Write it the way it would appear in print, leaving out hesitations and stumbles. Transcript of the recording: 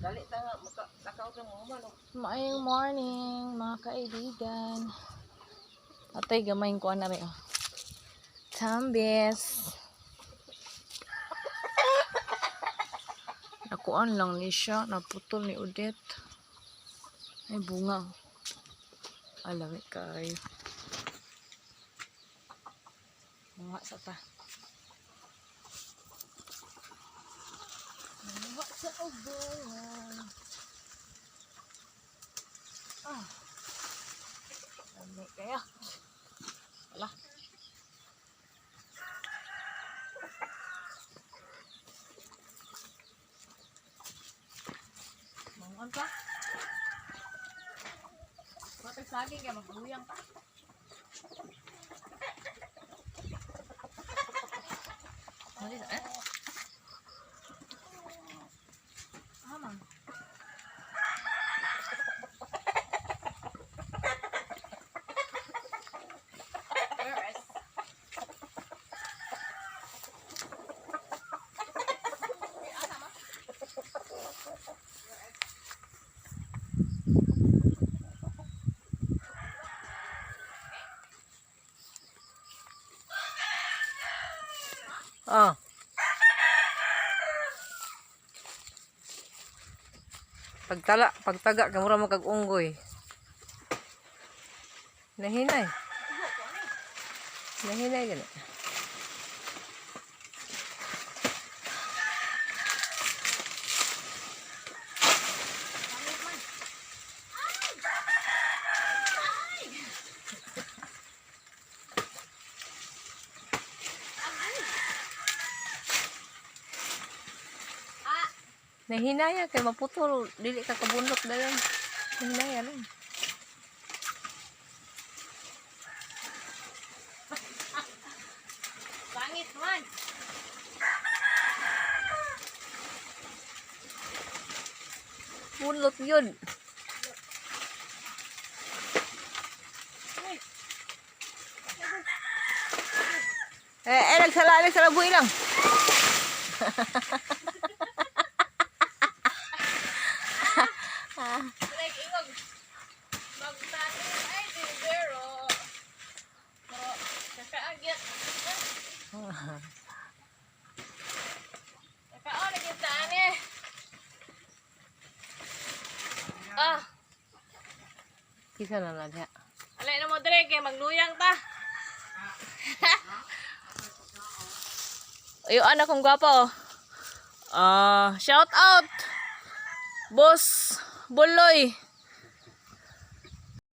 Dali ta nga maka lakaw ka mo man. Maayong morning, mga kaibigan. Atay, gamayin ko na rin. Oh. Tambis. Nakuan lang ni siya. Naputol ni Odette. Ay, bunga. Alami kayo. Bunga sa ta. Bunga sa bunga. Ah. Lami kaya. Wala. Mangon pa. Matag saging kaya magluyang pa. Ano eh? Ah, man. Where is? Ah. Pagtala, pagtaga kay mura mo kag unggoy. Nahinay. Nahinay gani. Nahinaya kay maputol dili ka kabunlok dayon. Nahinaya lang. Pangit man. Bunlot yun. Eh, eh, nagsala, nagsala, buhi lang. Like ingog. Magtanim ay dinero. Pero kakaagyat. Kakaon na kita ani. Ah, Kisa na lang siya. alay na mo dire kay magluyang ta. Ayo anak kong gwapo. Oh. Ah, shout out. Boss Buloy.